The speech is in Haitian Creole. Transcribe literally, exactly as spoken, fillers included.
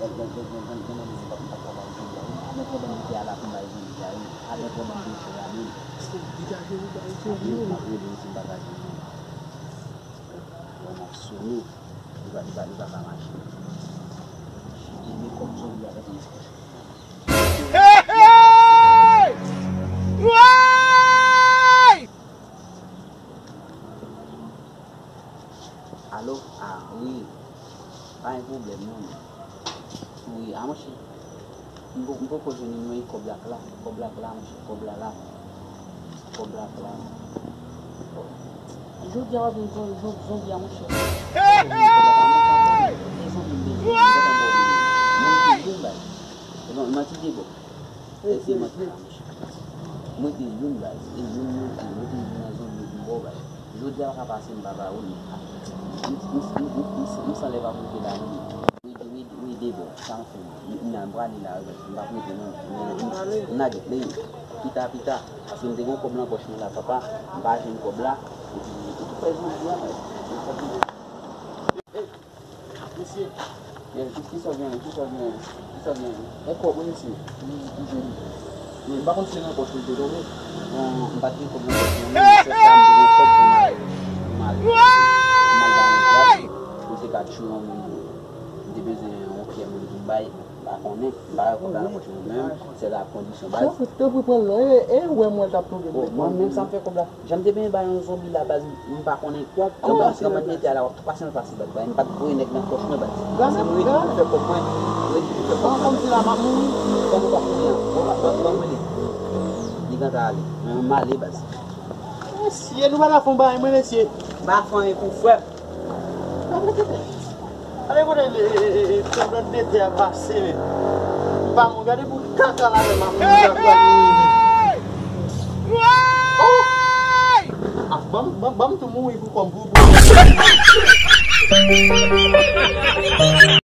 Gen, gen, gen, gen, gen moun ki pa, pa travay jodi a, wi. Avèk pwoblèm ki a la pou bay jodi a, wi. Avèk pwoblèm de chè a, wi. Degaje ou bay jodi a. M ap rele w si m pa ka jwenn ou. Bon, m ap sone. Li pa, li pa, li pa ka mache. Li, li kòm zonbi avèk yon espès. Hey! Hey! Alo? Ah, wi. Pa gen pwoblèm, non, men. Wi, a, monchè. M po-, m poko jwenn li, non, e kòb la k la. Kòb la k la, monchè. Kòb la la. Kòb la k la. Jodi a w ap vin pran zon-, zonbi a, monchè. Hey, hey! E zonbi m bezwen, m kontan ba w li. Mwen te youn bay. E non, manti de bò. E se manti la, monchè. Mwen te youn bay. E youn mwen te, mwen te youn nan zonbi pou m ba w bay. Jodi a pa ka pase m pa ba ou li. M, m, m, m, m, m sanlè pa pou m te ba nou li. Wi, wi, wi, de bò, sa m fè. M, m nan prale la, wi, m pa pou te non. M, m, m nan gen, men, pita, pita. Paske m te gen kòb nan pòch mwen la, papa. M pa jwenn kòb la. Epi, epi fè zonbi a, bay. Mesye, men, ki, ki sa w gen, ki sa w gen, ki sa w gen? E kòb wi, mesye. Wi, wi, wi. Wi, m pa konn si se nan pòch ou te tonbe. Bon, m pa t gen kòb nan pòch mwen, men se sa, m te gen kòb pou m al, pou m al, pou m al ba yon djab. M te ka tchwe yon moun. M te bezwen yon pyè moun pou m bay. M pa konnen, m pa wè kòb la nan pòch mwen menm, se la kondisyon baz. Tanpri, tanpri pran l non, e, e wè mwen t ap tonbe. Bon, mwen menm sa m fè kòb la. Jan m te benyen bay yon zonbi la baz, m pa konnen kòb, kòman se kòman mete a la, w ap tou pase nan pase baz, bay, m pa t voye nèg nan pòch mwen baz. Se m redi pou fè kòb mwen, m redi pou fè kòb mwen. Kòm si la m ap mouri. Kòm ou p ap mouri an, bon, ban m rele. Li gentan ale, men m ale baz. Mesye, nou pa ta fè yon bagay mwen mesye. M pa fè anyen pou frè m. Ale kote e, e, e, e, sanblan de tè a pase, men. Pa mwen, gade pou kaka la, men, m ap mouri, ap pral mouri, men. Oh! Ah, ban m, ban m, ban m tou mouri pou kò m, pou, pou.